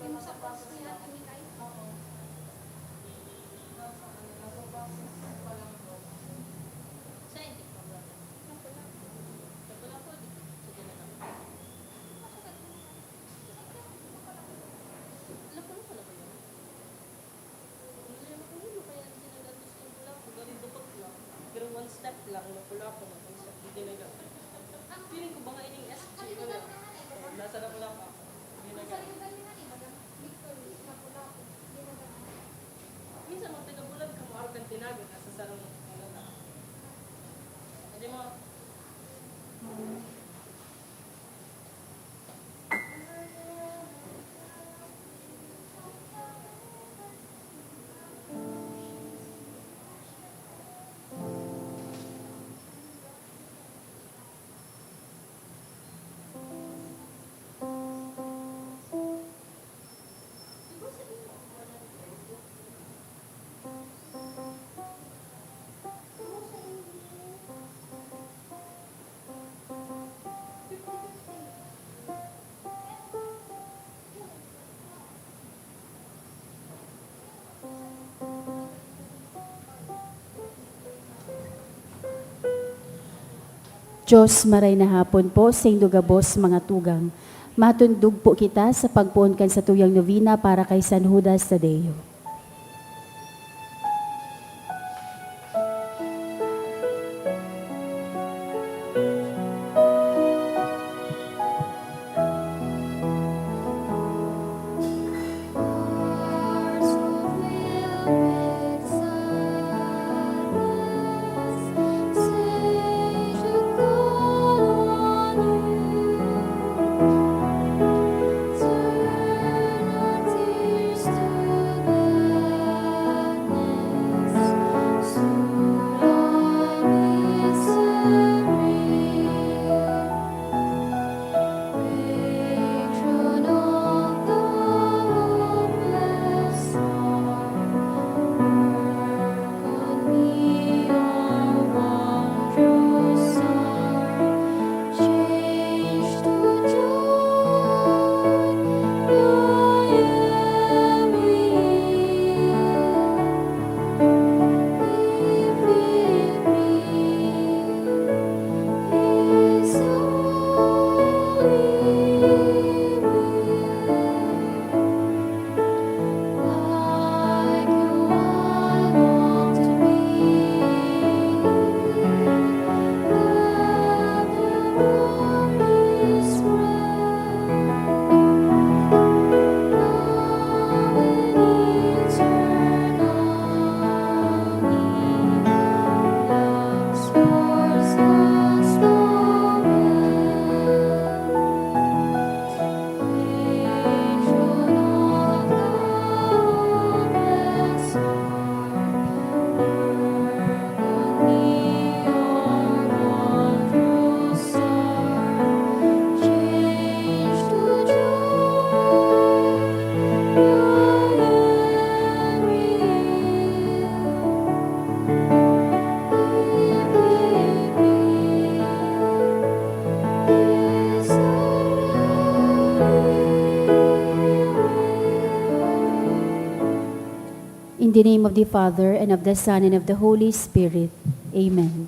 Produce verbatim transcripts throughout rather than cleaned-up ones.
Yung sa post niya, Ate Mikay? Oo. Nasa, ano, nasa process pa lang po. Sa hindi pa ba? Sa pula po, di ba? Sa Dinagat. Alam ko na pala ba yun? Ano yung, ano yung kaya ang Dinagat, tapos yung pula po, gari dupot lang. Pero one step lang, na pula po, na one step, di Dinagat. Feeling ko ba nga ining S G ko na? Nasa na pula pa ako. Dinagat. Minsan, mga taga-Bulag ka, maaro kang tinago, nasa sarong, ano na. Hindi mo, Diyos, maray na hapon po, saindo gabos, mga tugang. Matundog po kita sa pagpoon kan satuyang novena para kay San Judas Tadeo. In the name of the Father, and of the Son, and of the Holy Spirit. Amen.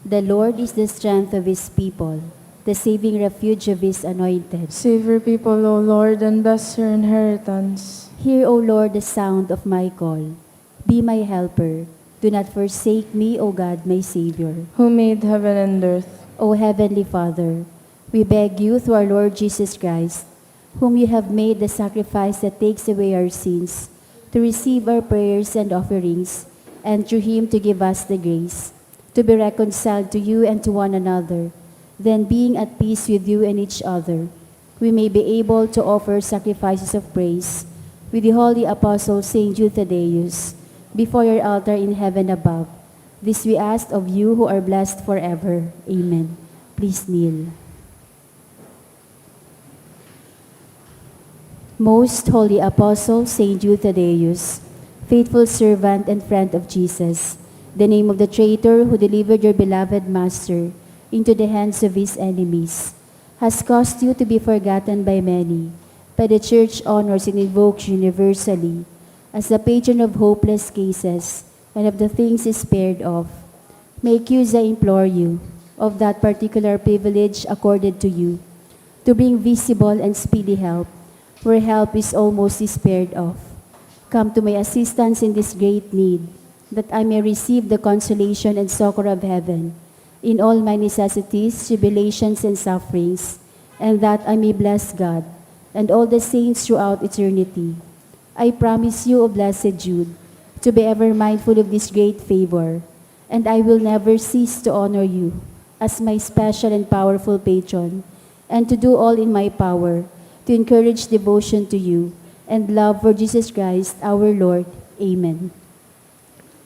The Lord is the strength of His people, the saving refuge of His anointed. Save your people, O Lord, and bless your inheritance. Hear, O Lord, the sound of my call. Be my helper. Do not forsake me, O God, my Savior. Who made heaven and earth. O Heavenly Father, we beg you through our Lord Jesus Christ, whom you have made the sacrifice that takes away our sins, to receive our prayers and offerings, and through him to give us the grace to be reconciled to you and to one another, then being at peace with you and each other, we may be able to offer sacrifices of praise with the holy apostle Saint Jude Thaddeus before your altar in heaven above. This we ask of you who are blessed forever. Amen. Please kneel. Most Holy Apostle Saint Jude Thaddeus, faithful servant and friend of Jesus, the name of the traitor who delivered your beloved Master into the hands of his enemies, has caused you to be forgotten by many, but the Church honors and invokes you universally as the patron of hopeless cases and of the things despaired of. Make use, I implore you, of that particular privilege accorded to you, to bring visible and speedy help where help is almost despaired of. Come to my assistance in this great need, that I may receive the consolation and succor of heaven in all my necessities, tribulations, and sufferings, and that I may bless God and all the saints throughout eternity. I promise you, O Blessed Jude, to be ever mindful of this great favor, and I will never cease to honor you as my special and powerful patron, and to do all in my power to encourage devotion to you and love for Jesus Christ our Lord. Amen.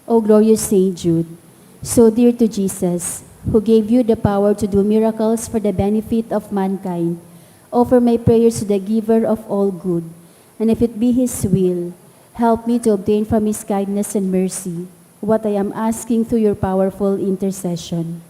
O glorious Saint Jude, so dear to Jesus, who gave you the power to do miracles for the benefit of mankind, offer my prayers to the Giver of all good, and if it be His will, help me to obtain from His kindness and mercy what I am asking through your powerful intercession.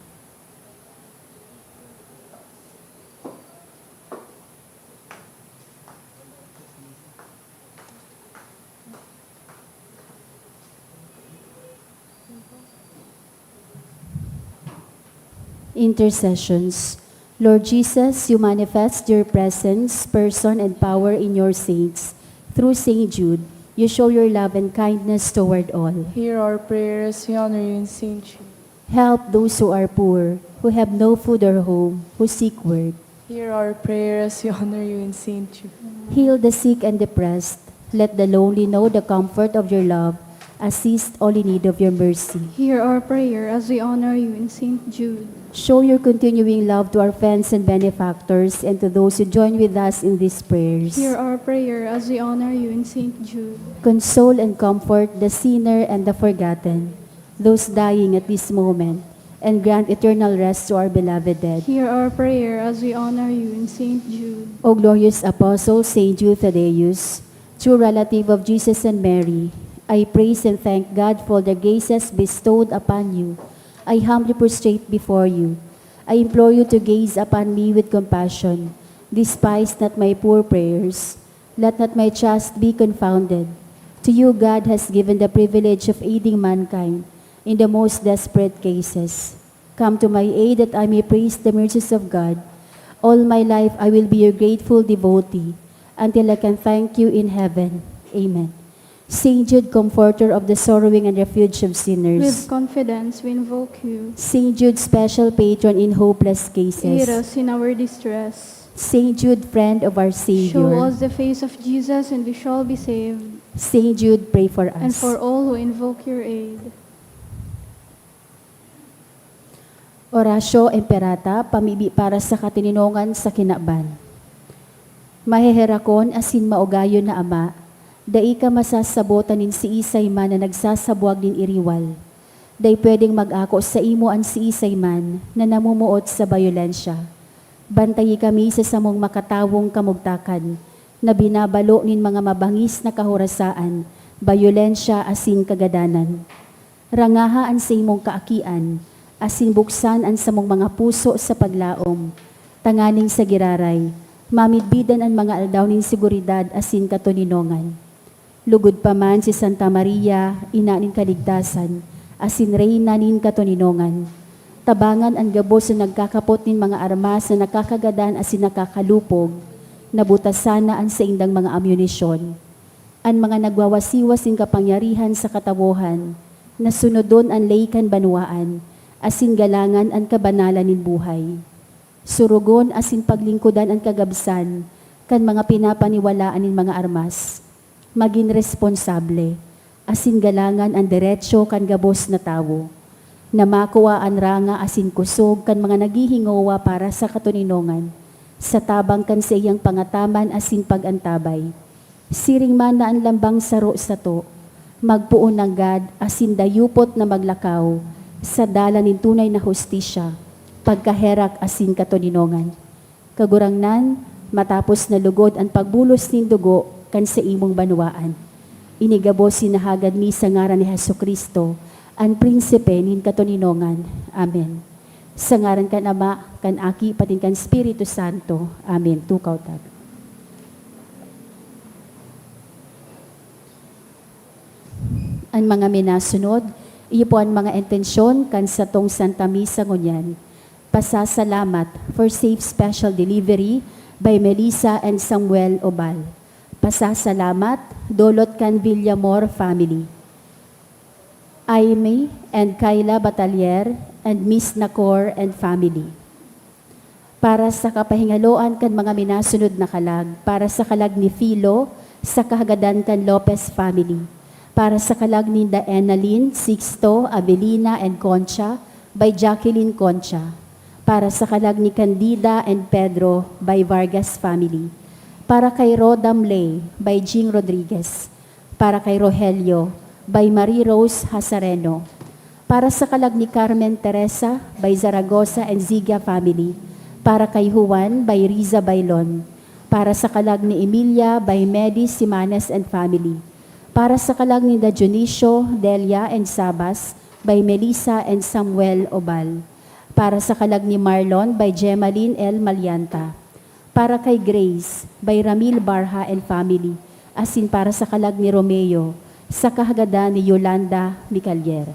Intercessions. Lord Jesus, you manifest your presence, person, and power in your saints. Through Saint Jude, you show your love and kindness toward all. Hear our prayers, we honor you in Saint Jude. Help those who are poor, who have no food or home, who seek work. Hear our prayers, we honor you in Saint Jude. Heal the sick and depressed. Let the lonely know the comfort of your love. Assist all in need of your mercy. Hear our prayer as we honor you in Saint Jude. Show your continuing love to our friends and benefactors and to those who join with us in these prayers. Hear our prayer as we honor you in Saint Jude. Console and comfort the sinner and the forgotten, those dying at this moment, and grant eternal rest to our beloved dead. Hear our prayer as we honor you in Saint Jude. O glorious Apostle Saint Jude Thaddeus, true relative of Jesus and Mary, I praise and thank God for the graces bestowed upon you. I humbly prostrate before you. I implore you to gaze upon me with compassion. Despise not my poor prayers. Let not my trust be confounded. To you God has given the privilege of aiding mankind in the most desperate cases. Come to my aid that I may praise the mercies of God. All my life I will be your grateful devotee until I can thank you in heaven. Amen. Saint Jude, comforter of the sorrowing and refuge of sinners. With confidence we invoke you. Saint Jude, special patron in hopeless cases. Aid us in our distress. Saint Jude, friend of our Savior. Show us the face of Jesus and we shall be saved. Saint Jude, pray for us. And for all who invoke your aid. Oratio Imperata, pamibi para sa katoninongan sa kinaban. Maheherakon asin maugayon na Ama, dai ka masasabotan nin siisay man na nagsasabwag nin iriwal. Dai pwedeng mag-ako saimo an siisay man na namumuot sa bayolensya. Bantayi kami sa samong makatawong kamugtakan, na binabalo nin mga mabangis na kahorasaan, bayolensya asin kagadanan. Rangaha an saimong kaakian, asin buksan an samong mga puso sa paglaom, tanganing sa giraray, mamidbidan an mga aldaw nin seguridad asin katoninongan. Lugod pa man si Santa Maria, Ina nin Kaligtasan, asin Reyna nin Katoninongan, tabangan an gabos na nagkakapot nin mga armas na nakakagadan asin nakakalupog, na butasan na an saindang mga amunisyon. An mga nagwawasiwas nin kapangyarihan sa katawohan, na sunodon an ley kan banwaan, asin galangan an kabanalan nin buhay. Surugon asin paglingkodan an kagabsan kan mga pinapaniwalaan nin mga armas. Magin responsable, asin galangan an derecho kan gabos na tawo, na makua an ranga asin kosog kan mga naghihingowa para sa katoninongan, sa tabang kan saiyang pangataman asin pag-antabay. Siring man na an lambang saro sato, magpoon nanggad asin dayupot na maglakaw sa dalan nin tunay na hustisya, pagkaherak asin katoninongan. Kagurangnan, matapos na lugod an pagbulos nin dugo kan saimong banwaan, ini gabos hinahagad mi sa ngaran ni Jesu-Cristo, an Prinsipe nin katoninongan. Amen. Sa ngaran kan Ama, kan Aki, patin kan Espiritu Santo. Amen. Tukaw ta. An mga minasunod, iyo po an mga intensyon kan satong Santa Misa ngunyan. Pasasalamat for safe special delivery by Melissa and Samuel Obal. Pasasalamat, dolot kan Villamor family. Aimee and Kyla Batalier and Miss Nacor and family. Para sa kapahingaloan kan mga minasunod na kalag, para sa kalag ni Filo, sa kahagadan kan Lopez family. Para sa kalag ninda Enalyn, Sixto, Avelina, and Concha, by Jacqueline Concha. Para sa kalag ni Candida and Pedro, by Vargas family. Para kay Rhoda Mlay, by Jing Rodriguez. Para kay Rogelio, by Marie Rose Hazareno. Para sa kalag ni Carmen Teresa, by Zaragoza and Ziga family. Para kay Juan, by Riza Bailon. Para sa kalag ni Emilia, by Medi Simanes and family. Para sa kalag ninda Dionisio, Delia, and Sabas, by Melissa and Samuel Obal. Para sa kalag ni Marlon, by Gemaline L. Malianta. Para kay Grace, by Ramil Barha and family, asin para sa kalag ni Romeo, sa kahagadan ni Yolanda Micalier.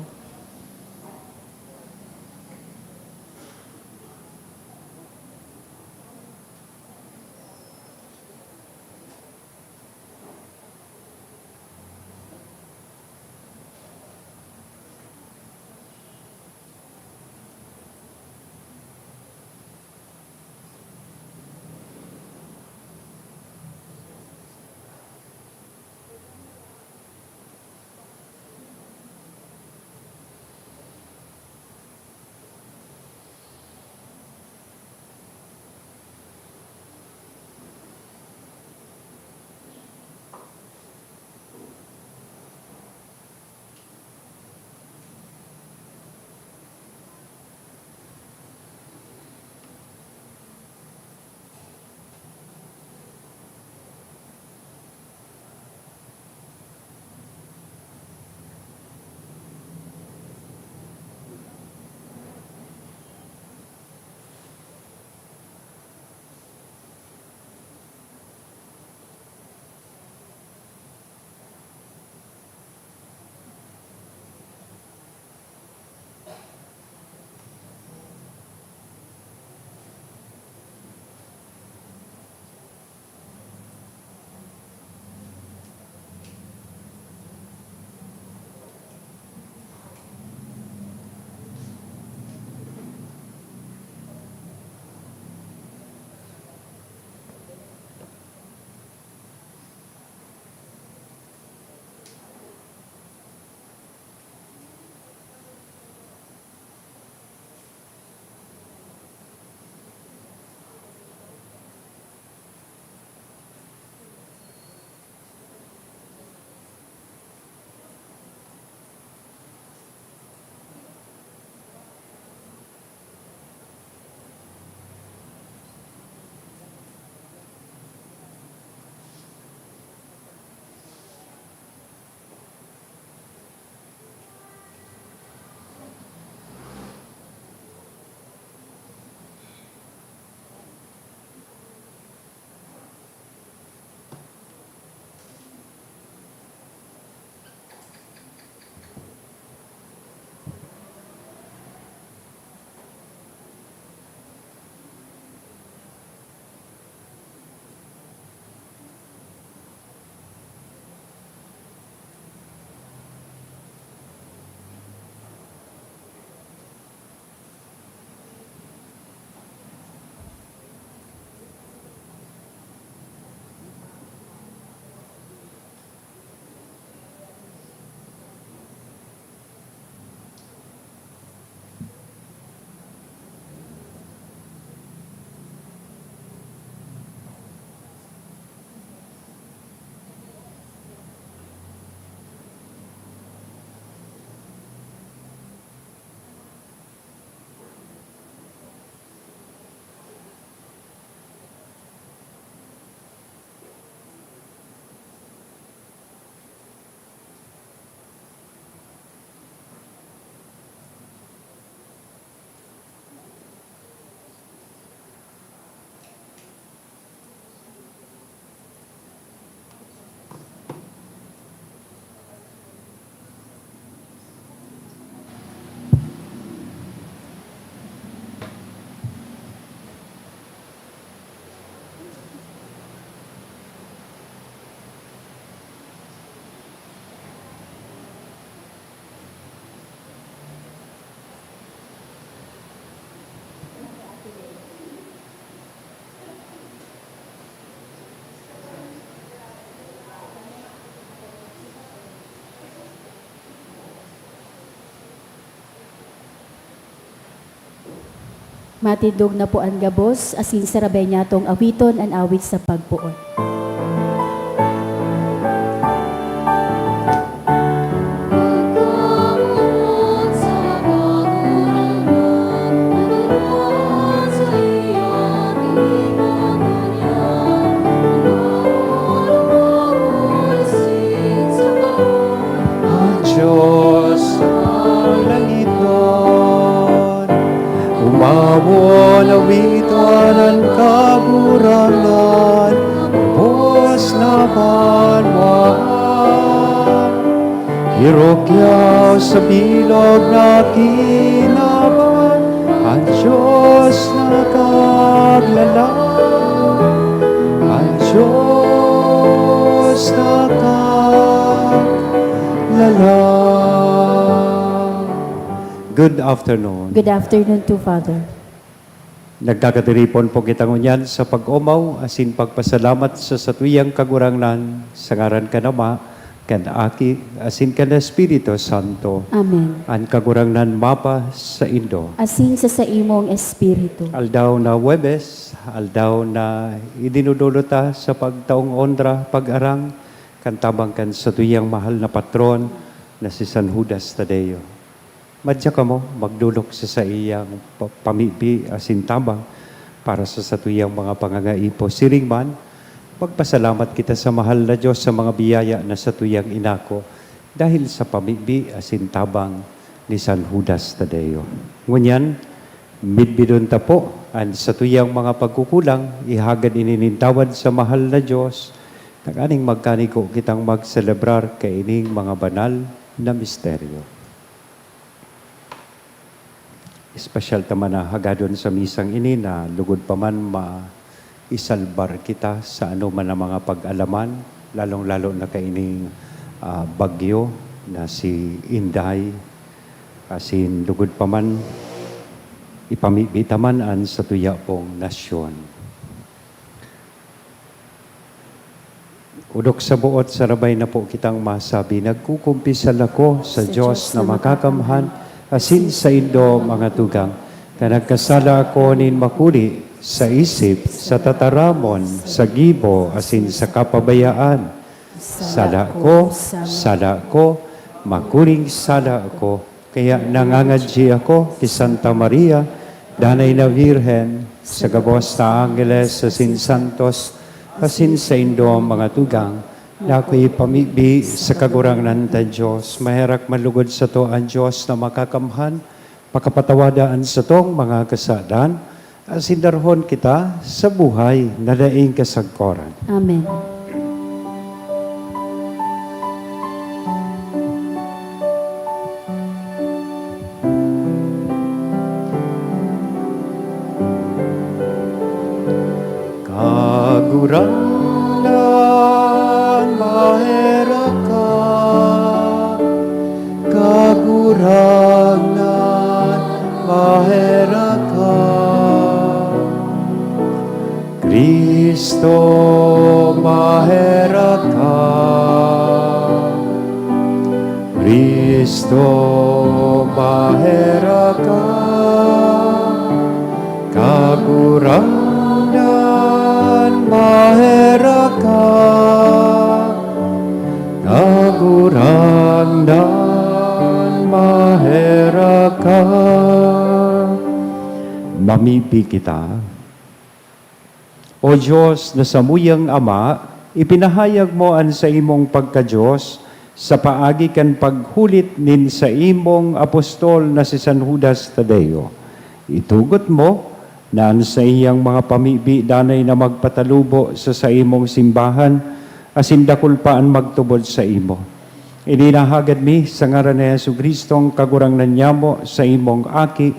Matindog na po an gabos, asin sarabay niyatong awiton an awit sa pagpoon. An Dios sa langiton, umawon, awiton an Kagurangnan, gabos na banwaan. Irukyaw sa bilog na kinaban, an Dios na kaglalang, an Dios na kaglalang. Good afternoon. Good afternoon to Father. Nagkakatiripon po kita ngunyan sa pag-omaw asin pagpasalamat sa satuyang Kagurangnan, sa ngaran kan Ama, kan Aki, asin kan Espiritu Santo. Amen. An Kagurangnan mapa saindo. Asin sa saimong espiritu. Aldaw na Huwebes, aldaw na idinudulot ta sa pagtaong onra, pag-arang, kan tabang kan satuyang mahal na patron na si San Judas Tadeo. Madya kamo, magdolok sa saiyang pa-, pamibi asin tabang para sa satuyang mga pangangaipo. Siring man, magpasalamat kita sa mahal na Dios sa mga biyaya na satuyang inako dahil sa pamibi asin tabang ni San Judas Tadeo. Ngunyan, midbidon ta po an satuyang mga pagkukulang, ihagad ini nin tawad sa mahal na Dios, tanganing magkanigo kitang magselebrar kaining mga banal na misteryo. Espesyal ta man na hagadon sa misang ini na lugod pa man maisalbar kita sa anoman na mga pag-alaman, lalong-lalo na kaining, ah, bagyo na si Inday, asin lugod pa man ipamibi ta man an satuya pong nasyon. Odok sa boot, sarabay na po kitang masabi, nagkukumpisal ako sa Sa Diyos Diyos na na makakamhan, makakamhan, asin saindo, mga tugang, na nagkasala ako nin makuli sa isip, sa tataramon, sa gibo, asin sa kapabayaan. Sala ko, sala ko, makuring sala ako. Kaya nangangadyi ako ki Santa Maria, Danay na Birhen, sa gabos na angheles asin santos, asin saindo, mga tugang, na ako ipamibi sa Kagurangnan tang Dios. Maherak man lugod sato an Dios na makakamhan, pakapatawada an satong mga kasadan, asin darhon kita sa buhay na daing kasagkoran. Amen. Kagurangnan, maherak ka. Kagurangnan, maherak ka. Cristo, maherak ka. Cristo, maherak ka. Kagurangnan, maherak ka. Kagurangnan, maherak ka. Mamibi kita. O Dios na samuyang Ama, ipinahayag mo an saimong pagka-Dios sa paagi kan paghulit nin saimong apostol na si San Judas Tadeo. Itugot mo na an saiyang mga pamibi danay na magpatalubo sa saimong simbahan, asin dakul pa an magtubod saimo. Ini nahagad mi sa ngaran ni Jesu-Cristong Kagurangnan nyamo, saimong Aki,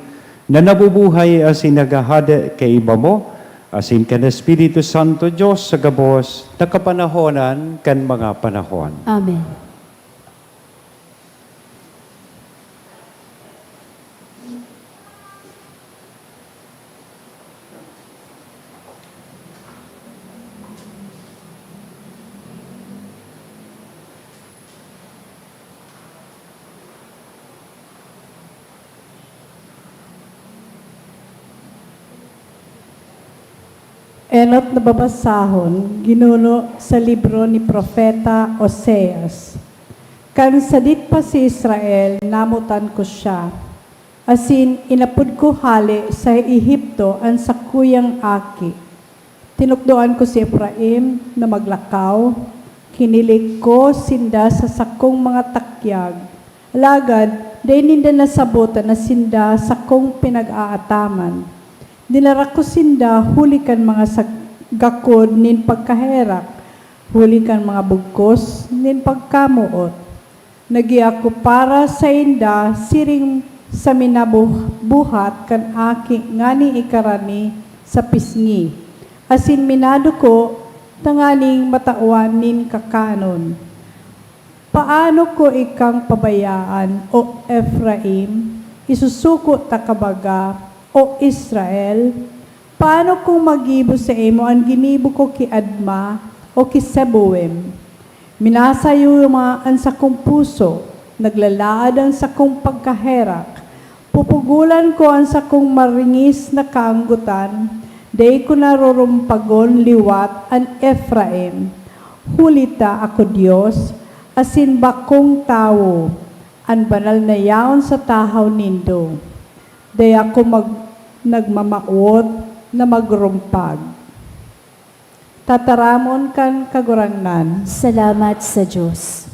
na nabubuhay asin naghahade kaiba mo, asin kan Espiritu Santo, Dios sa gabos na kapanahonan kan mga panahon. Amen. Enot na babasahon, ginuno sa libro ni Propeta Oseas. Kan sadit pa si Israel, namotan ko siya, asin inapod ko hale sa Egipto an sakuyang aki. Tinukdoan ko si Efraim na maglakaw, kinilik ko sinda sa sakong mga takyag, alagad dai ninda nasabotan na sinda sakong pinag-aataman. Dinara ko sinda huli kan mga sag-, gakod nin pagkaherak, huli kan mga bugkos nin pagkamoot. Naggiak ko para sainda siring sa minabuhat kan aki nganing ikarani sa pisngi, asin minaduko tanganing matawan nin kakanon. Paano ko ikang pabayaan, O Efraim? Isusuko ta ka baga, O Israel? Paano kung magibo saimo an ginibo ko ki Adma o ki Seboim? Minasayuma an sakong puso, naglalaad an sakong pagkaherak. Pupugolan ko an sakong maringis na kaanggotan, dai ko na rurumpagon liwat an Efraim. Huli ta ako Dios, asin bakong tawo, an banal na yaon sa tahaw nindo. Dai ako mag-, nagmamawot na magrumpag. Tataramon kan Kagurangnan. Salamat sa Dios.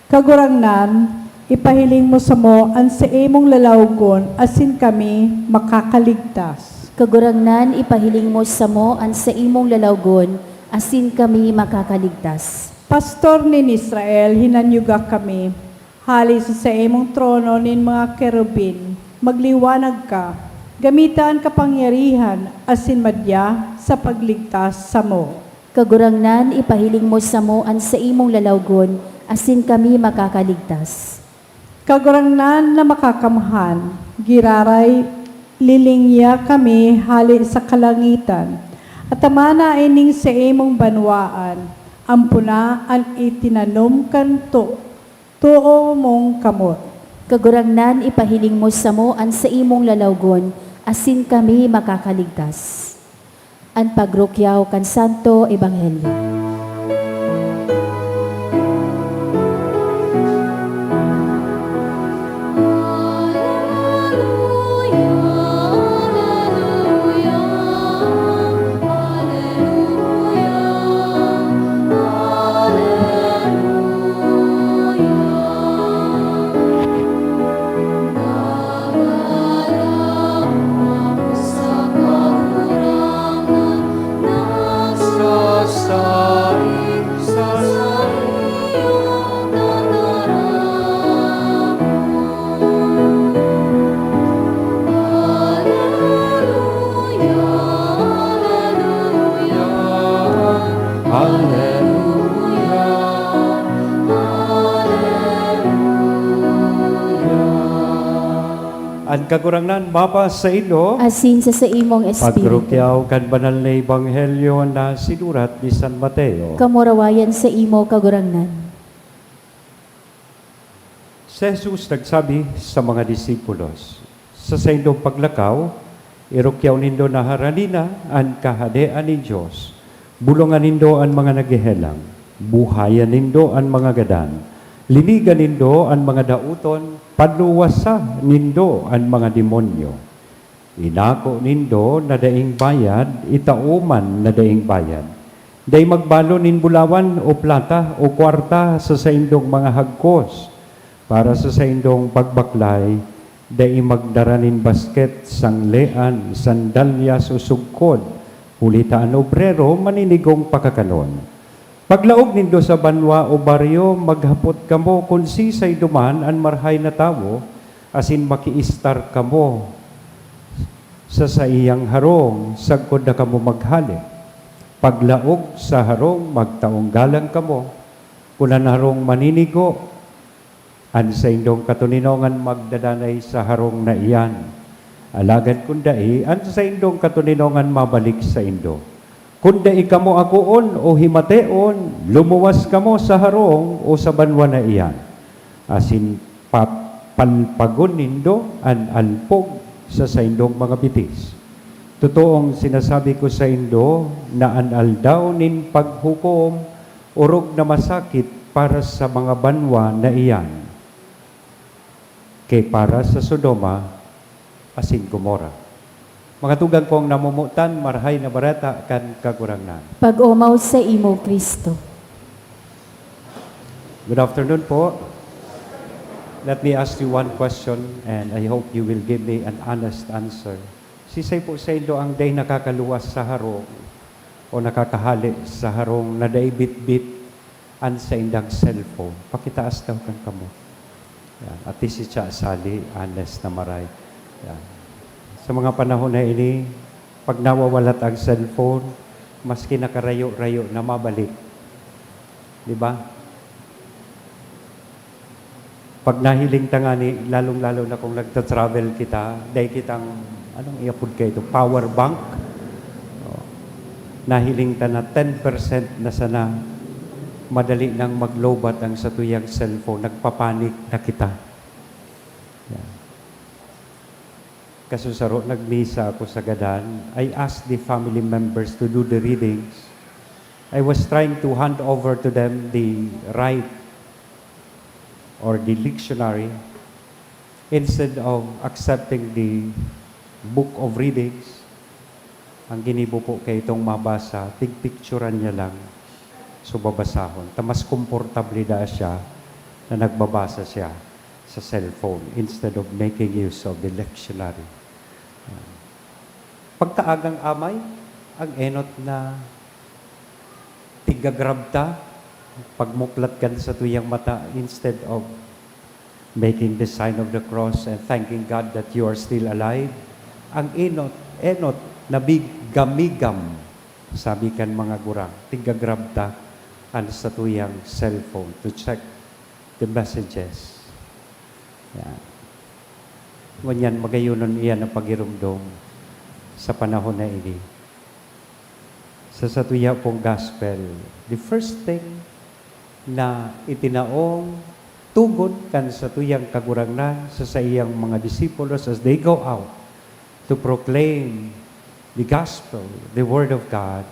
Kagurangnan, ipahiling mo samo an saimong lalawgon asin kami makakaligtas. Kagurangnan, ipahiling mo samo an saimong lalawgon asin kami makakaligtas. Pastor nin Israel, hinanyuga kami. Hale sa saimong trono nin mga kerubin, magliwanag ka. Gamita an kapangyarihan asin madya sa pagligtas samo. Kagurangnan, ipahiling mo samo an saimong lalawgon, asin kami makakaligtas. Kagurangnan na Makakamhan, giraray lilingya kami hale sa kalangitan. Atamana ining saimong banwaan, ampona an itinanom kan to-, too mong kamot. Kagurangnan, ipahiling mo samo an saimong lalawgon, asin kami makakaligtas. An pagrukyaw kan Santo Ebanghelyo. An Kagurangnan mapasaindo. Asin sa saimong espiritu. Pagrukyaw kan banal na ebanghelyo na sinurat ni San Mateo. Kamurawayan saimo, Kagurangnan. Si Jesus nagsabi sa mga disipulos, "Sa saindong paglakaw, irukyaw nindo na harani na an Kahadean nin Dios. Bulongan nindo an mga naghehelang, buhayan nindo an mga gadan, linigan nindo an mga daoton, paluwasa nindo an mga demonyo. Inako nindo na daing bayad, itao man na daing bayad. Dai magbalon nin bulawan o plata o kwarta sa saindong mga hagkos. Para sa saindong pagbaklay, dai magdara nin basket, sanglean, sandalyas o sugkod, huli ta an obrero maninigong pakakanon. Paglaog nindo sa banwa o baryo, maghapot kamo kun siisay duman an marahay na tawo, asin makiistar kamo sa saiyang harong sagkod na kamo maghale. Paglaog sa harong, magtaong galang kamo. Kun an harong maninigo, an saindong katoninongan magdadanay sa harong na iyan. Alagad kun dai, an saindong katoninongan mabalik saindo. Kun dai kamo akoon o himateon, lumuwas kamo sa harong o sa banwa na iyan, asin pa-, palpagon nindo an alpog sa saindong mga bitis. Totoong sinasabi ko saindo na an aldaw nin paghukom orog na masakit para sa mga banwa na iyan ki para sa Sodoma asin Gomorra. Mga tugang kong namomotan, Marahay na Bareta kan Kagurangnan. Pag-omaw saimo, Cristo. Good afternoon po. Let me ask you one question, and I hope you will give me an honest answer. Siisay po saindo ang dai nakakaluwas sa harong o nakakahale sa harong na dai bitbit an saindang cellphone? Pakitaas daw kan kamot. Yan. At least si Cha Sally, honest na maray. Yan. Sa mga panahon na ini, pag nawawalat ang cellphone, maski nakarayo-rayo na, mabalik. Di ba? Pag nahiling ta ngani, lalong-lalo na kung nagta-travel kita, dai kitang, anong iapod kaito, power bank? Oh. Nahiling ta na ten percent na sana, madali nang maglobat ang satuyang cellphone, nagpapanik na kita. Yeah. Kasusaro, nagmisa ako sa gadan. I asked the family members to do the readings. I was trying to hand over to them the right or the lectionary. Instead of accepting the book of readings, ang ginibo po kaitong mabasa, pigpicturan niya lang. So, babasahon. Ta mas komportable daa siya na nagbabasa siya sa cellphone instead of making use of the lectionary. Pagkaagang amay, ang enot na tigagrab ta, pagmuklat kan satuyang mata instead of making the sign of the cross and thanking God that you are still alive. Ang enot, enot na big gamigam, sabi kan mga gurang, tigagrab ta an satuyang cellphone to check the messages. Yan. Ngunyan, magayonon iyan ang pagiromdom sa panahon na ini. Sa satuya pong gospel, the first thing na itinaong tugon kan satuyang Kagurangnan sa saiyang mga disipulos as they go out to proclaim the gospel, the word of God,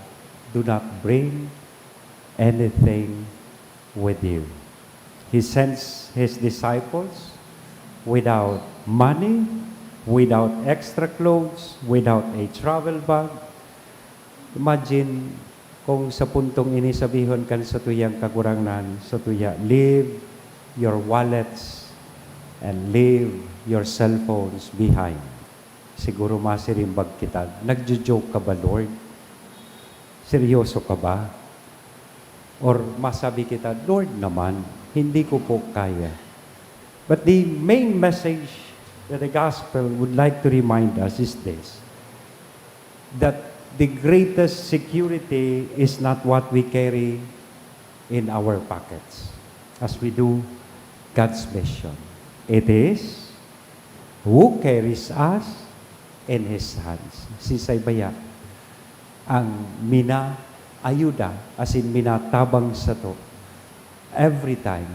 "Do not bring anything with you." He sends his disciples without money, without extra clothes, without a travel bag. Imagine kung sa puntong ini sabihon kan satuyang Kagurangnan, satuya, "Leave your wallets and leave your cellphones behind." Siguro masirimbag kita, "Nagjo-joke ka ba, Lord? Seryoso ka ba?" Or masabi kita, "Lord naman, hindi ko po kaya." But the main message that the gospel would like to remind us is this, that the greatest security is not what we carry in our pockets as we do God's mission. It is who carries us in His hands. Siisay baya ang minaayuda, asin minatabang sato every time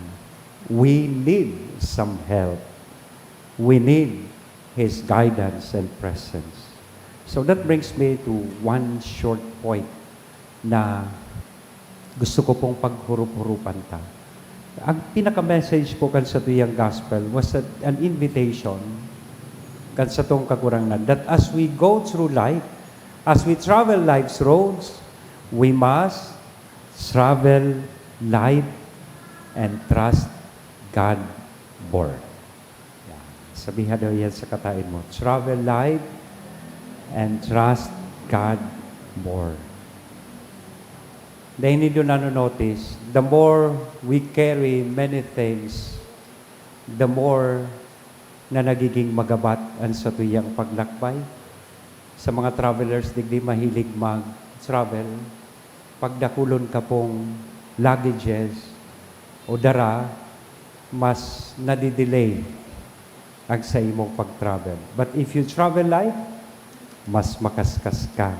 we need some help, we need His guidance and presence. So that brings me to one short point na gusto ko pong paghurup-hurupan ta. Ang pinaka-message po kan satuyang gospel was a, an invitation kan satong Kagurangnan that as we go through life, as we travel life's roads, we must travel light and trust God more. Yan. Sabihan daw yan sa kataed mo, "Travel light and trust God more." Dai nindo nano-notice, the more we carry many things, the more na nagiging magabat an satuyang paglakbay. Sa mga travelers digdi mahilig mag-travel, pag dakulon ka pong luggages o dara, mas nadidelay ang saimong pag-travel. But if you travel light, mas makaskas kang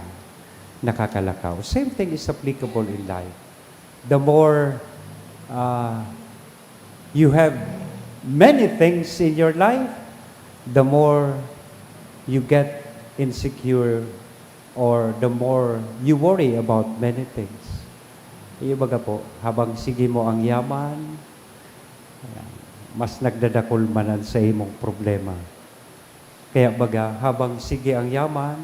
nakakalakaw. Same thing is applicable in life. The more, ah, you have many things in your life, the more you get insecure or the more you worry about many things. Iyo baga po, habang sige mo ang yaman, ayan, mas nagdadakul man an saimong problema. Kaya baga, habang sige ang yaman,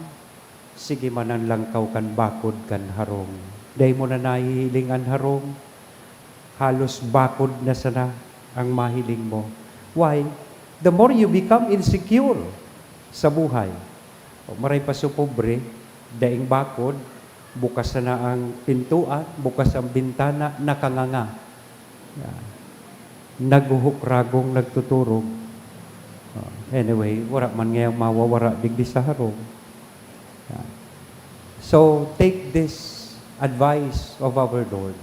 sige man an langkaw kan bakod kan harong. Dai mo na nahihiling an harong, halos bakod na sana ang mahiling mo. Why? The more you become insecure sa buhay. O maray pa so pobre, daing bakod, bukas sana ang pintuan, bukas ang bintana, nakanganga. Yeah. Naghuhukragong nagtuturog. Ah, anyway, wala man ngayang mawawara digdi sa harong. Yeah. So, take this advice of our Lord.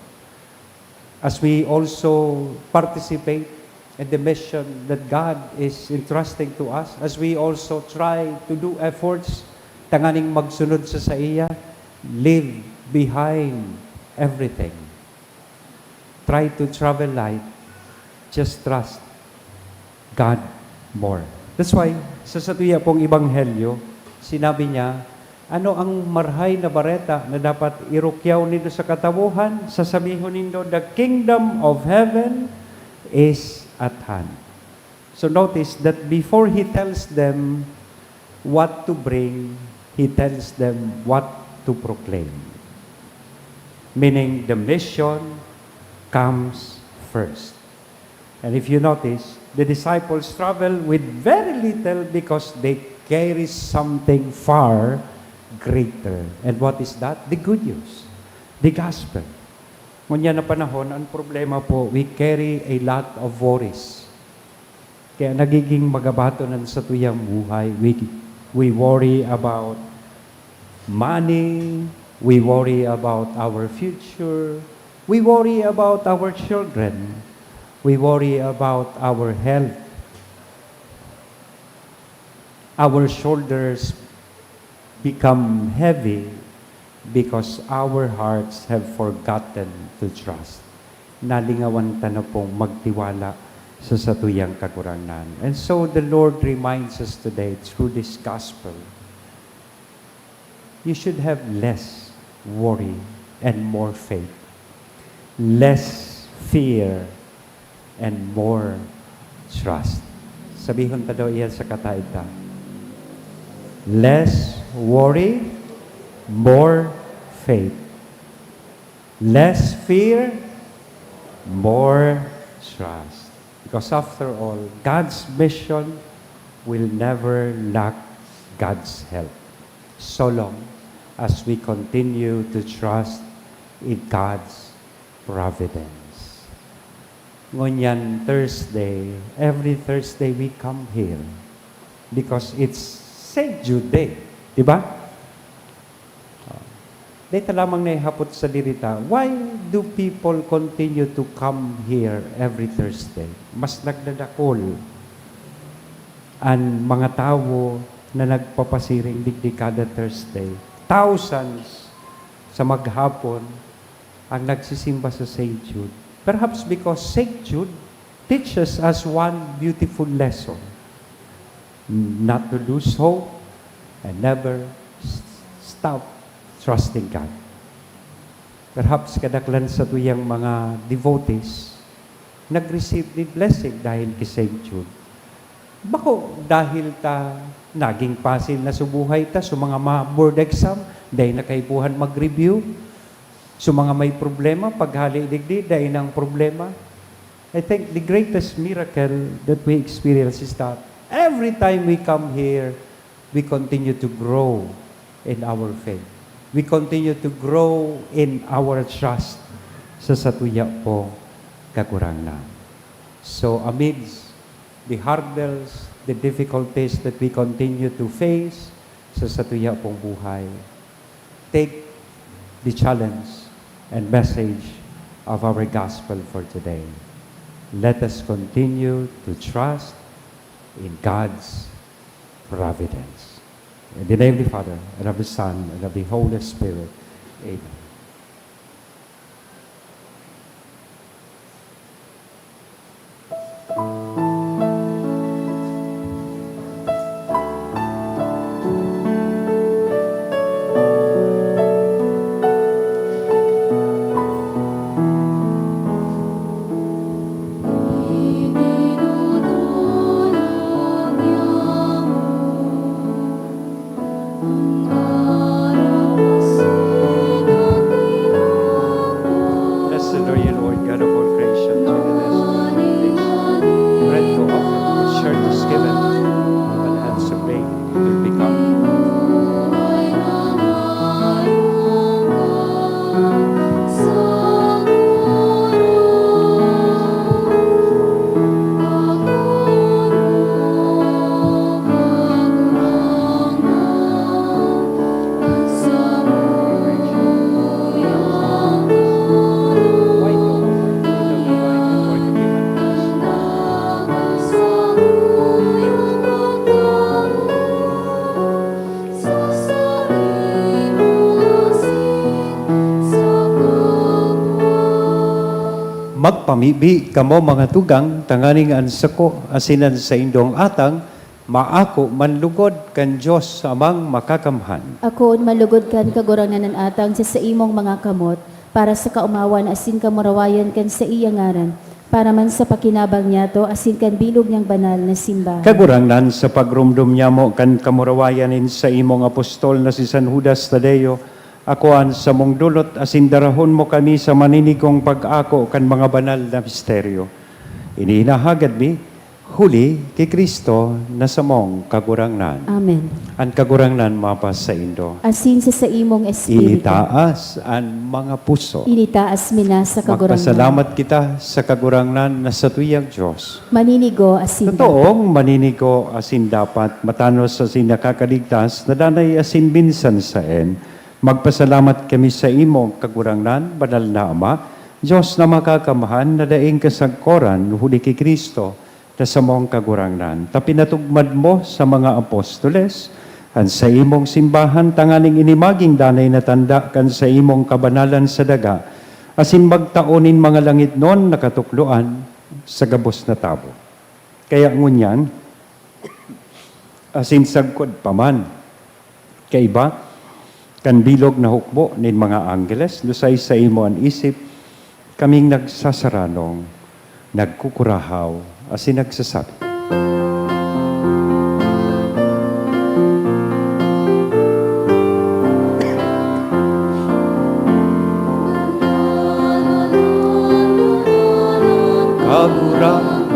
As we also participate in the mission that God is entrusting to us, as we also try to do efforts tanganing magsunod sa saiya, leave behind everything. Try to travel light. Just trust God more. That's why, sa satuya pong ebanghelyo, sinabi niya, "Ano ang marahay na bareta na dapat irukyaw nindo sa katawohan? Sasabihon nindo, 'The kingdom of heaven is at hand.'" So notice that before he tells them what to bring, he tells them what to proclaim. Meaning, the mission comes first. And if you notice, the disciples travel with very little because they carry something far greater. And what is that? The good news, the gospel. Ngunyan na panahon, ang problema po, we carry a lot of worries. Kaya nagiging magabaton ang satuyang buhay. We, we worry about money, we worry about our future, we worry about our children, we worry about our health. Our shoulders become heavy because our hearts have forgotten to trust. Nalingawan ta na pong magtiwala sa satuyang Kagurangnan. And so the Lord reminds us today through this gospel, you should have less worry and more faith, less fear and more trust. Sabihon ta daw iyan sa kataed ta. Less worry, more faith. Less fear, more trust. Because after all, God's mission will never lack God's help, so long as we continue to trust in God's providence. Ngunyan Thursday, every Thursday we come here because it's Saint Jude Day, di ba? Oh. Dai ta lamang naihapot sa diri ta, why do people continue to come here every Thursday? Mas nagdadakol an mga tawo na nagpapasiring digdi kada Thursday. Thousands sa maghapon ang nagsisimba sa Saint Jude. Perhaps because Saint Jude teaches us one beautiful lesson. Not to lose hope and never s-, stop trusting God. Perhaps kadaklan satuyang mga devotees nag-receive nin blessing dahil ki Saint Jude. Bako dahil ta naging pasil na so buhay ta, so mga ma-, board exam, dai na kaipuhan mag-review. So mga may problema, paghali digdi, dai nang problema. I think the greatest miracle that we experience is that every time we come here, we continue to grow in our faith. We continue to grow in our trust sa satuya pong Kagurangnan. So, amidst the hurdles, the difficulties that we continue to face sa satuya pong buhay, take the challenge and message of our gospel for today. Let us continue to trust in God's providence. In the name of the Father, and of the Son, and of the Holy Spirit. Amen. Magpamibi kamo, mga tugang, tanganing an sako asin an saindong atang maako manlugod kan Dios Amang Makakamhan. Akoon manlugod kan Kagurangnan an atang sa saimong mga kamot, para sa kaomawan asin kamurawayan kan saiyang ngaran, para man sa pakinabang niyato asin kan bilog niyang banal na simbahan. Kagurangnan, sa pagromdom nyamo kan kamurawayan nin saimong apostol na si San Judas Tadeo, akoa an samong dulot asin darahon mo kami sa maninigong pag-ako kan mga banal na misteryo. Ini inahagad mi, huli ki Cristo na samong Kagurangnan. Amen. An Kagurangnan mapasaindo. Asin sa saimong espiritu. Iitaas an mga puso. Initaas mi na sa Kagurangnan. Magpasalamat kita sa Kagurangnan na satuyang Dios. Maninigo asin dapat. Totoong maninigo asin dapat, matanos asin nakakaligtas, na danay asin minsan saen. Magpasalamat kami sa imo, Kagurangnan, Banal na Ama, Dios na Makakamhan, na daing kasagkoran, huli ki Cristo, na samong Kagurangnan, ta pinatugmad mo sa mga apostoles an saimong simbahan, tanganing ini magin danay na tanda kan saimong kabanalan sa daga, asin magtao nin mga langitnon na katukdoan sa gabos na tawo. Kaya ngunyan, asin sagkod pa man, kaiba kan bilog na hukbo nin mga anggeles, dusay saimo an isip, kaming nagsasaranon, nagkukurahaw, asin nagsasabi, Kagurangnan,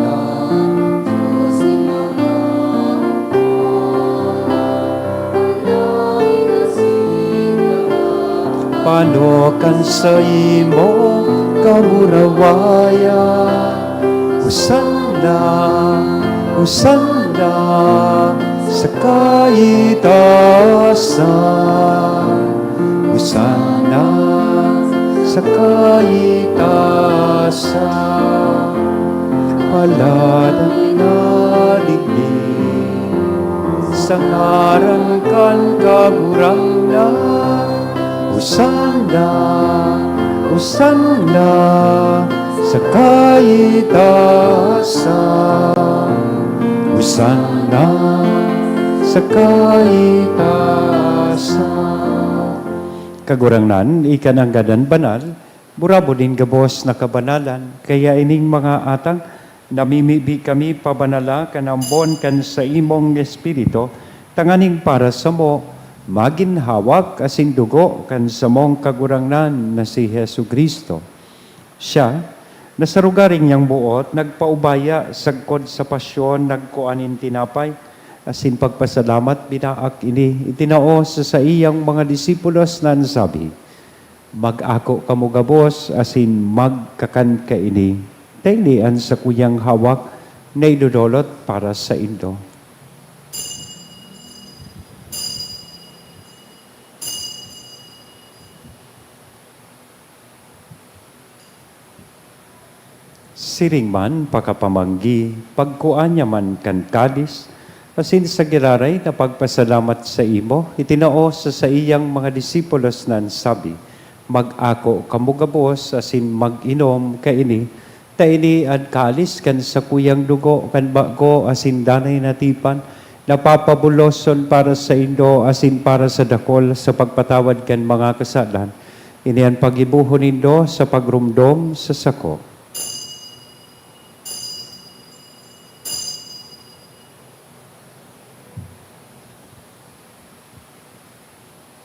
pano kan saimo kamurawayan. Hosanna, Hosanna sa kaitaasan. Hosanna sa kaitaasan. Palad an nadigdi sa ngaran kan Kagurangnan. Hosanna, Hosanna sa kaitaasan. Hosanna sa kaitaasan. Kagurangnan, ika nanggad an banal, burabod nin gabos na kabanalan, kaya ining mga atang, namimibi kami pabanala kan ambon kan saimong Espiritu, tanganing para samo magin hawak asin dugo kan samong Kagurangnan na si Jesu-Cristo. Siya, na sa rogaring niyang boot, nagpaubaya sagkod sa pasyon, nagkua nin tinapay, asin pagpasalamat, binaak ini, itinao sa saiyang mga disipulos na an sabi, "Mag-ako kamo gabos asin magkakan kaini. Ta ini an sakuyang hawak na idodolot para saindo." Siring man, pakapamanggi, pagkua niya man kan kalis, asin sa giraray na pagpasalamat saimo, itinao sa saiyang mga disipulos na an sabi, "Mag-ako kamo gabos asin mag-inom kaini, ta ini an kalis kan sakuyang dugo kan bago asin danay na tipan, na papabuloson para saindo asin para sa dakol sa pagpatawad kan mga kasalan. Ini an paggibohon nindo sa pagromdom sa sako."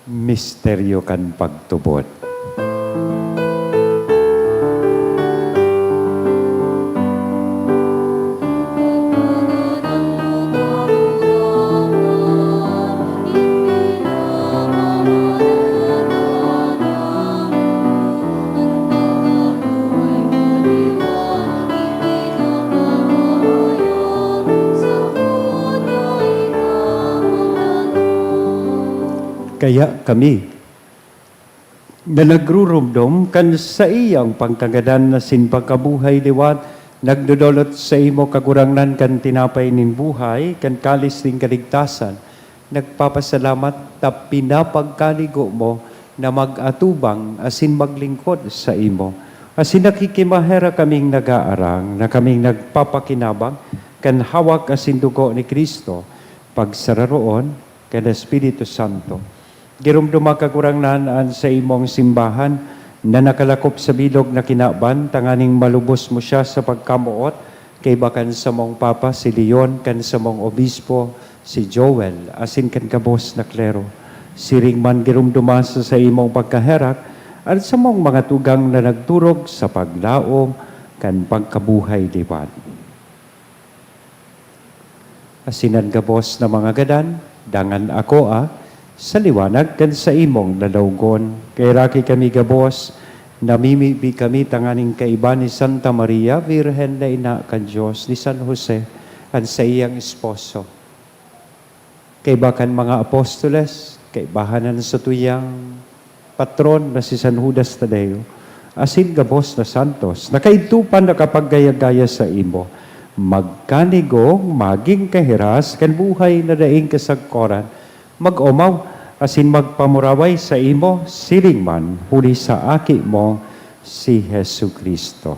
Misteryo kan pagtubod. Kaya kami, na nagruromdom kan saiyang pangkagadan asin pagkabuhay liwat, nagdodolot saimo, Kagurangnan, kan tinapay nin buhay, kan kalis nin kaligtasan. Nagpapasalamat ta pinapagkaligo mo na mag-atubang asin maglingkod saimo. Asin nakikimaherak kaming nagaarang na kaming nagpapakinabang kan hawak asin dugo ni Cristo, pagsararoon kan Espiritu Santo. Giromdoma, Kagurangnan, an saimong simbahan na nakalakop sa bilog na kinaban, tanganing malubos mo siya sa pagkamoot, kaiba kan samong Papa si Leon, kan samong Obispo si Joel, asin kan gabos na klero. Siring man giromdoma sa saimong pagkaherak an samong mga tugang na nagturog sa paglaom kan pagkabuhay liwat. Asin an gabos na mga gadan, dangan akoa sa liwanag kan saimong lalawgon. Kaheraki kami gabos, namimibi kami tanganing kaiba ni Santa Maria, Birhen na Ina kan Dios, ni San Jose, an saiyang esposo, kaiba kan mga apostoles, kaibahan an satuyang patron na si San Judas Tadeo, asin gabos na santos na kaidto pa nakapaggaya-gaya saimo, magkanigong magin kahiras kan buhay na daing kasagkoran, mag-omaw asin magpamuraway saimo, siring man huli sa Aki mo, si Jesu-Cristo.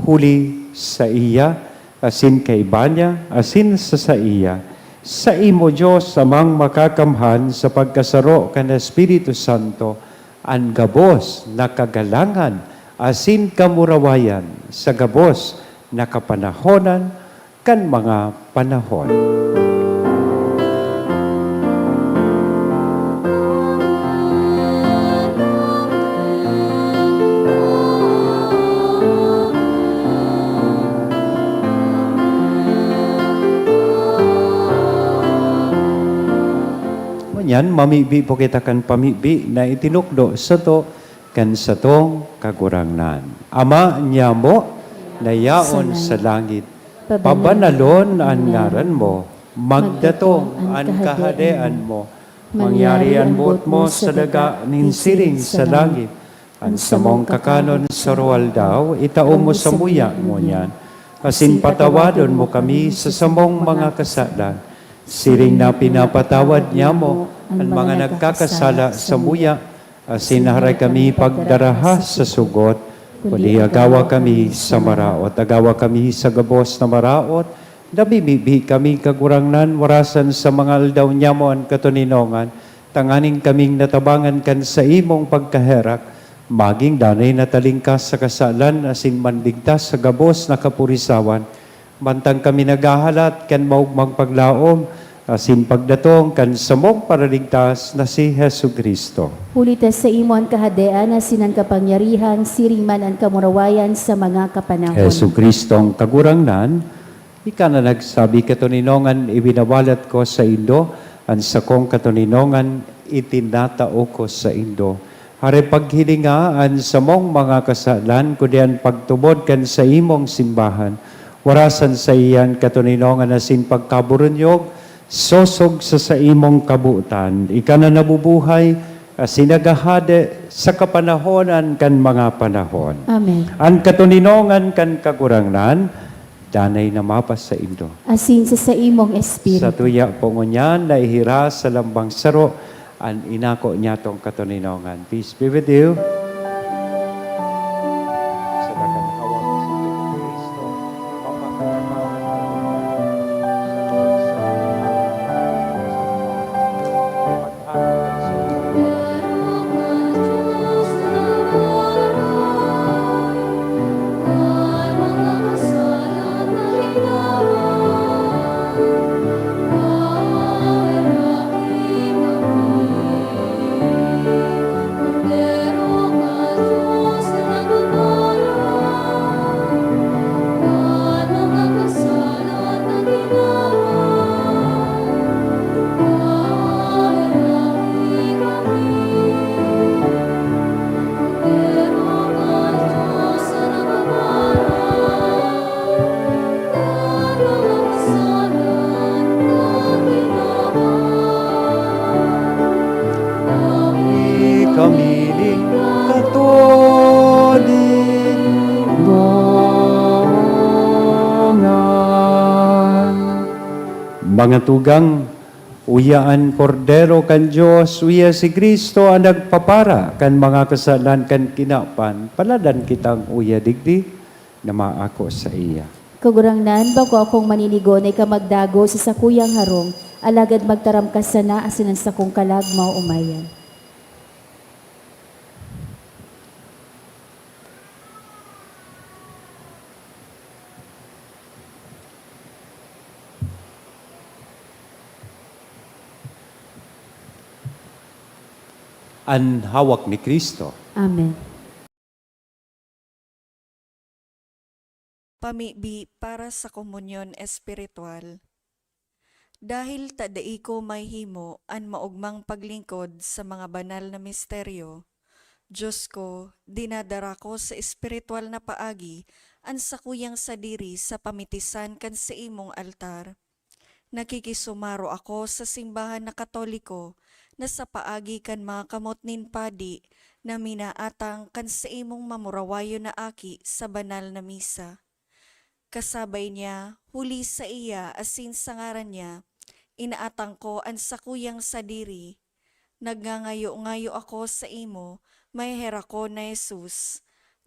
Huli saiya, asin kaiba niya, asin sa saiya, saimo, Dios Amang Makakamhan, sa pagkasaro kan Espiritu Santo, an gabos na kagalangan asin kamurawayan sa gabos na kapanahonan kan mga panahon. Ngunyan, mamibi po kita kan pamibi na itinukdo sato kan satong Kagurangnan. Ama niamo na yaon sa langit, pabanalon an ngaran mo, magdatong an kahadean mo, mangyari an boot mo sa daga nin siring sa langit. An samong kakanon sa aroaldaw, itao mo samuya ngunyan, asin patawadon mo kami sa samong mga kasalan, siring na pinapatawad niamo an mga nagkakasala samuya, asin haray kami pagdaraha sa sugot, kundi agawa kami sa maraot. Agawa kami sa gabos na maraot, namimibi kami, Kagurangnan, warasan sa mga aldaw niamo an katoninongan, tanganing kaming natabangan kan saimong pagkaherak, magin danay na talingkas sa kasalan asin manligtas sa gabos na kapurisawan, mantang kami naghahalat kan maogmang paglaom asin pagdatong kan samong Paraligtas na si Jesu-Cristo. Huli ta saimo an kahadean asin an kapangyarihan siring man an kamurawayan sa mga kapanahon. Jesu-Cristong Kagurangnan, ika na nagsabi, "Katoninongan iwinawalat ko saindo, an sakong katoninongan itinatao ko saindo." Hare, paghilinga an samong mga kasalan, kundi an pagtubod kan saimong simbahan. Warasan saiyan katoninongan asin pagkaburunyog, sosog sa saimong kabotan. Ika na nabubuhay asin naghahade sa kapanahonan kan mga panahon. Amen. An katoninongan kan Kagurangnan, danay na mapasaindo. Asin sa saimong espiritu. Satuya po ngunyan na ihiras sa lambang saro an inako niyatong katoninongan. Peace be with you. Sa dagang hawak sa Kristo, mapakatawa. Kami nin katoninongan. Mga tugang, Uya an Kordero kan Dios, uya si Cristo an nagpapara kan mga kasalan kan kinaban. Paladan kitang uya digdi na maako saiya. Kagurangnan, bako akong maninigo na ika magdago sa sakuyang harong, alagad magtaram ka sana asin an sakong kalag maoomayan. An hawak ni Cristo. Amen. Pamibi para sa komunyon espiritual. Dahil ta dai ko mahihimo an maogmang paglingkod sa mga banal na misteryo, Dios ko, dinadara ko sa espiritual na paagi an sakuyang sadiri sa pamitisan kan saimong altar. Nakikisumaro ako sa simbahan na Katoliko na sa paagi kan mga kamot nin padi na minaatang kan saimong mamurawayon na aki sa banal na misa. Kasabay niya, huli saiya asin sa ngaran niya, inaatang ko an sakuyang sadiri. Nagngangayo-ngayo ako saimo, Maheherakon na Jesus.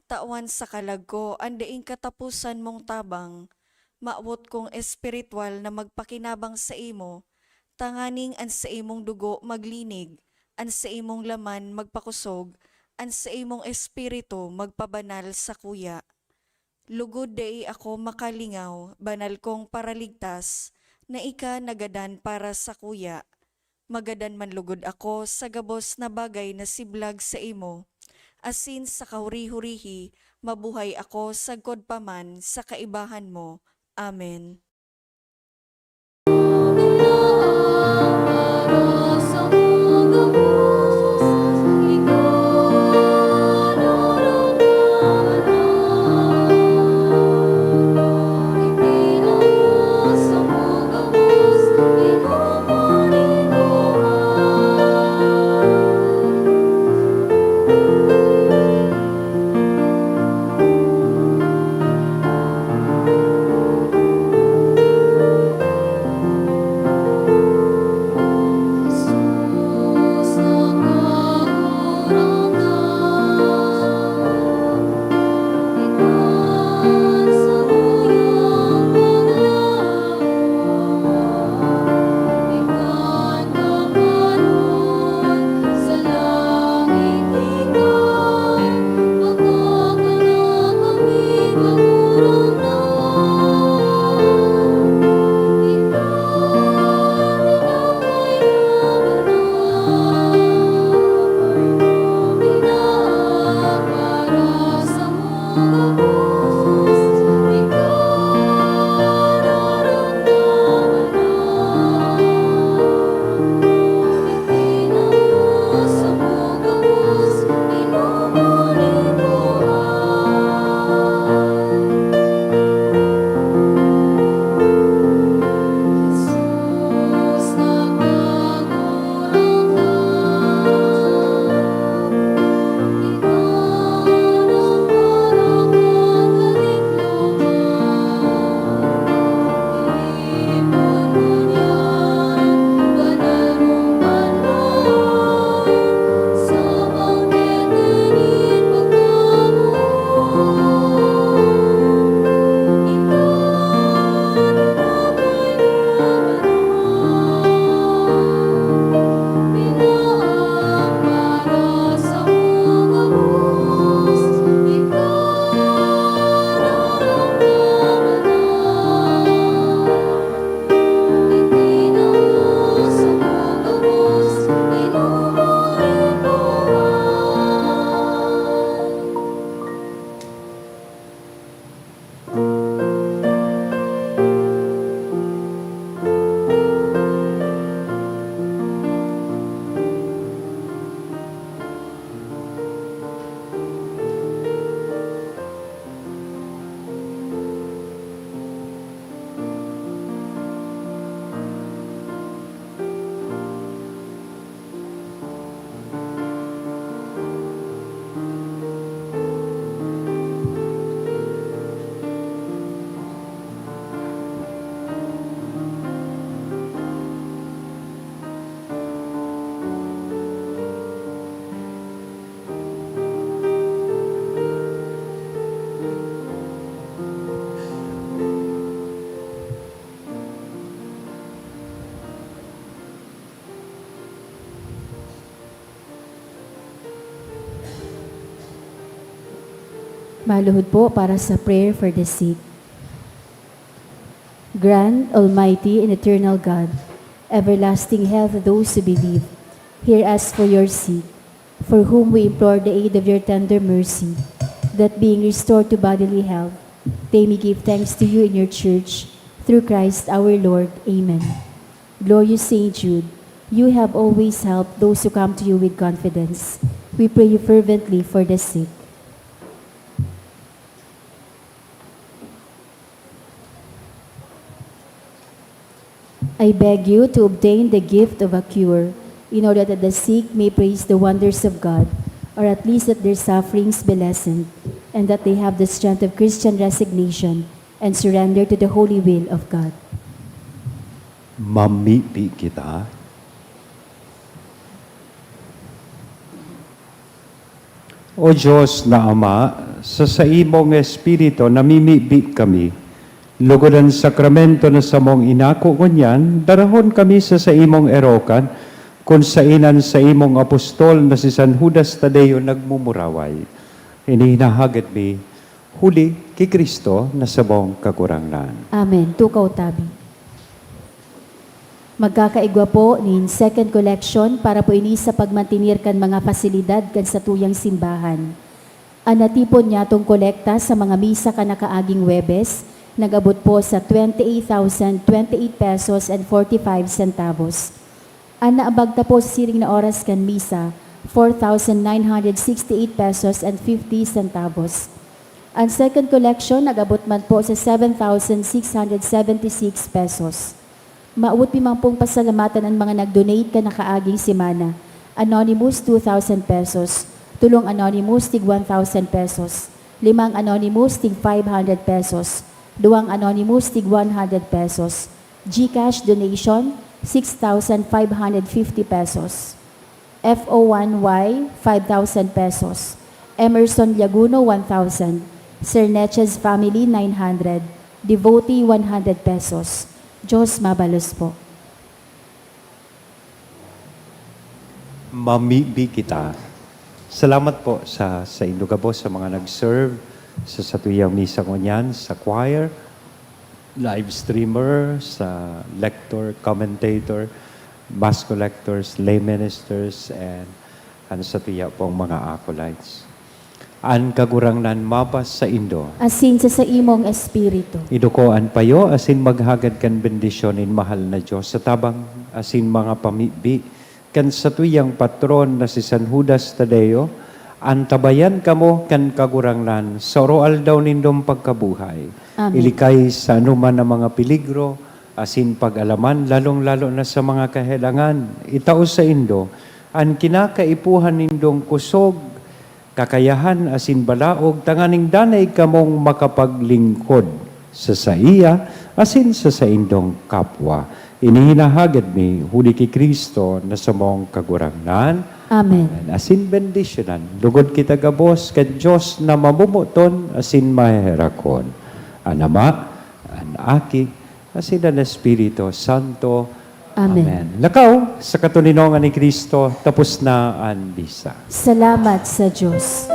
Tawan sa kalag ko an daing kataposan mong tabang. Mawot kong espiritual na magpakinabang saimo, tanganing an saimong dugo maglinig, an saimong laman magpakosog, an saimong espiritu magpabanal sakuya. Lugod dai ako makalingaw, banal kong Paraligtas, na ika nagadan para sakuya. Magadan man lugod ako sa gabos na bagay na siblag saimo, asin sa kahuri-hurihi mabuhay ako sagkod pa man sa kaibahan mo. Amen. Maluhod po para sa prayer for the sick. Grand, Almighty, and Eternal God, everlasting health to those who believe, hear us for your sick, for whom we implore the aid of your tender mercy, that being restored to bodily health, they may give thanks to you in your church, through Christ our Lord. Amen. Glorious Saint Jude, you have always helped those who come to you with confidence. We pray you fervently for the sick. I beg you to obtain the gift of a cure, in order that the sick may praise the wonders of God, or at least that their sufferings be lessened, and that they have the strength of Christian resignation and surrender to the holy will of God. Mamibi kita. O Diyos na Ama, sa saimong Espiritu namimibi kami, lugod an sakramento na samong inako ngunyan, darahon kami sa saimong erokan, kun saen an saimong apostol na si San Judas Tadeo nagmumuraway. Ini hinahagad mi, huli ki Cristo na samong Kagurangnan. Amen. Tukaw tabi. Magkakaigwa po nin second collection para po ini sa pagmantener kan mga pasilidad kan satuyang simbahan. An natipon nyatong kolekta sa mga misa kan nakaaging Huwebes nag-abot po sa twenty-eight thousand twenty-eight pesos and forty-five centavos. An naambag ta po sa siring na oras kan misa, four thousand nine hundred sixty-eight pesos and fifty centavos. An second collection nag-abot man po sa seven thousand six hundred seventy-six pesos. Maawot mi man pong pasalamatan an mga nag-donate kan nakaaging semana. Anonymous, two thousand pesos. Tulong Anonymous, tig one thousand pesos. Limang Anonymous, tig five hundred pesos. Duwang Anonymous, tig one hundred pesos. GCash donation, six thousand five hundred fifty pesos. F O one Y, five thousand pesos. Emerson Liaguno, one thousand. Sir Neches family, nine hundred. Devotee, one hundred pesos. Diyos mabalos po. Mamibi kita. Salamat po sa, sa indo gabos, sa mga nag-serve sa satuyang misa ngunyan, sa choir, live streamer, sa lector, commentator, mass collectors, lay ministers, and an satuya pong mga acolytes. An Kagurangnan mabas saindo. Asin sa saimong espiritu. Iduko an payo asin maghagad kan bendisyon nin mahal na Dios sa tabang asin mga pamibi kan satuyang patron na si San Judas Tadeo, antabayan kamo kan Kagurangnan sa aroaldaw nindong pagkabuhay. Amen. Ilikay sa anoman na mga peligro asin pag-alaman, lalong-lalo na sa mga kahelangan. Itao saindo an kinakaipuhan nindong kusog, kakayahan asin balaog, tanganing danay kamong makapaglingkod sa saiya asin sa saindong kapwa. Ini hinahagad mi huli ki Cristo na samong Kagurangnan. Amen. Amen. Asin bendisyonan lugod kita gabos kan Dios na mamomoton asin maheherakon, an Ama, an Aki, asin an Espiritu Santo. Amen. Amen. Lakaw, sa katoninongan ni Cristo, tapos na an misa. Salamat sa Dios.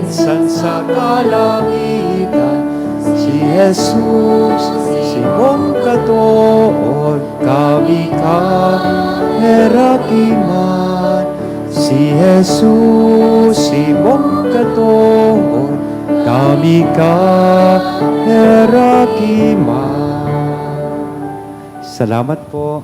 San sa kalangitan, si Jesus, simong katood, kami ka heraki man. Si Jesus, simong katood, kami ka heraki man. Salamat po.